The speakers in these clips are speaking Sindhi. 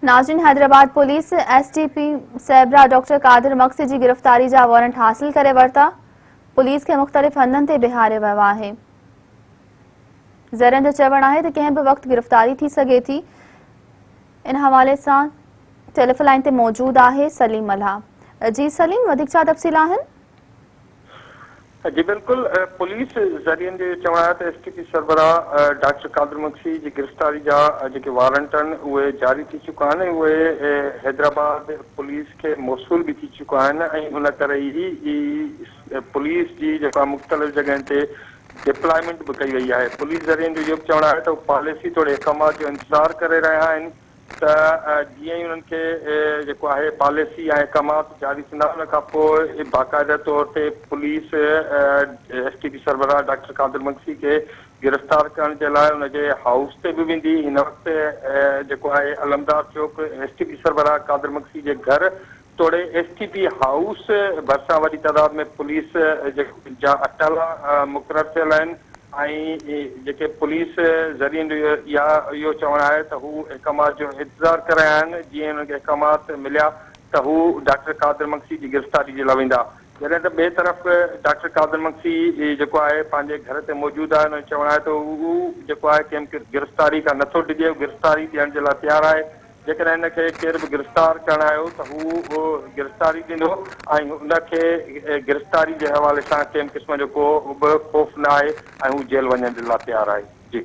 ناظرين Hyderabad police S T P سربراهه ڊاڪٽر قادر مگسي جي گرفتاري جا وارنٽ حاصل ڪري ورتا، پوليس کي مختلف هنڌن تي بيهاريو ويو آهي. ذريعن جو چوڻ آهي ته ڪنهن به وقت گرفتاري ٿي سگهي ٿي. ان حوالي سان ٽيليفون لائين تي موجود آهي سليم ملاح. جي سليم وڌيڪ ڇا تفصيل آهن؟ جي بلڪل پوليس ذريعن جو اهو چوڻ آهي ته ايس ٽي پي سربراهه ڊاڪٽر قادر مگسي جي گرفتاري جا جيڪي وارنٽ آهن اهي جاري ٿي چڪا آهن ۽ اهي حيدرآباد پوليس کي موصول به ٿي چڪا آهن ۽ ان ڪري ئي پوليس جي جيڪا مختلف جڳهين تي ڊپلائمينٽ به ڪئي وئي آهي پوليس ذريعن جو اهو به چوڻ آهي ته هو پاليسي توڙي احڪامات جو انتظار ڪري رهيا آهن ته جيئن ئي انهن کي جيڪو آهي پاليسي ۽ احڪامات جاري ٿيندا ان کان پوء باقاعده طور تي پوليس ايس ٽي پي سربراهه ڊاڪٽر قادر مگسي کي گرفتار ڪرڻ جي لاء ان جي هائوس تي به ويندي هن وقت جيڪو آهي علمدار چوڪ ايس ٽي پي سربراهه قادر مگسي جي گهر توڙي ايس ٽي پي هائوس ڀرسان وڏي تعداد ۾ پوليس جا اٽالا مقرر ٿيل آهن ۽ جيڪي پوليس ذريعن جو اهو چوڻ آهي ته هو احڪامات جو انتظار ڪري رهيا آهن جيئن انهن کي احڪامات مليا ته هو ڊاڪٽر قادر مگسي جي گرفتاري جي لاء ويندا جڏهن ته ٻئي طرف ڊاڪٽر قادر مگسي جيڪو آهي پنهنجي گهر تي موجود آهي ان جو چوڻ آهي ته هو جيڪو آهي ڪنهن به گرفتاري کان نٿو ڊڄي هو گرفتاري ڏيڻ جي لاء تيار آهي جيڪڏهن هن کي ڪير به گرفتار ڪرڻ آيو ته هو گرفتاري ڏيندو ۽ هن کي گرفتاري جي حوالي سان ڪنهن به قسم جو ڪو به خوف نه آهي ۽ هو جيل وڃڻ جي لاء تيار آهي. جي.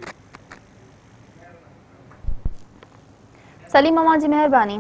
سليم اوهان جي مهرباني.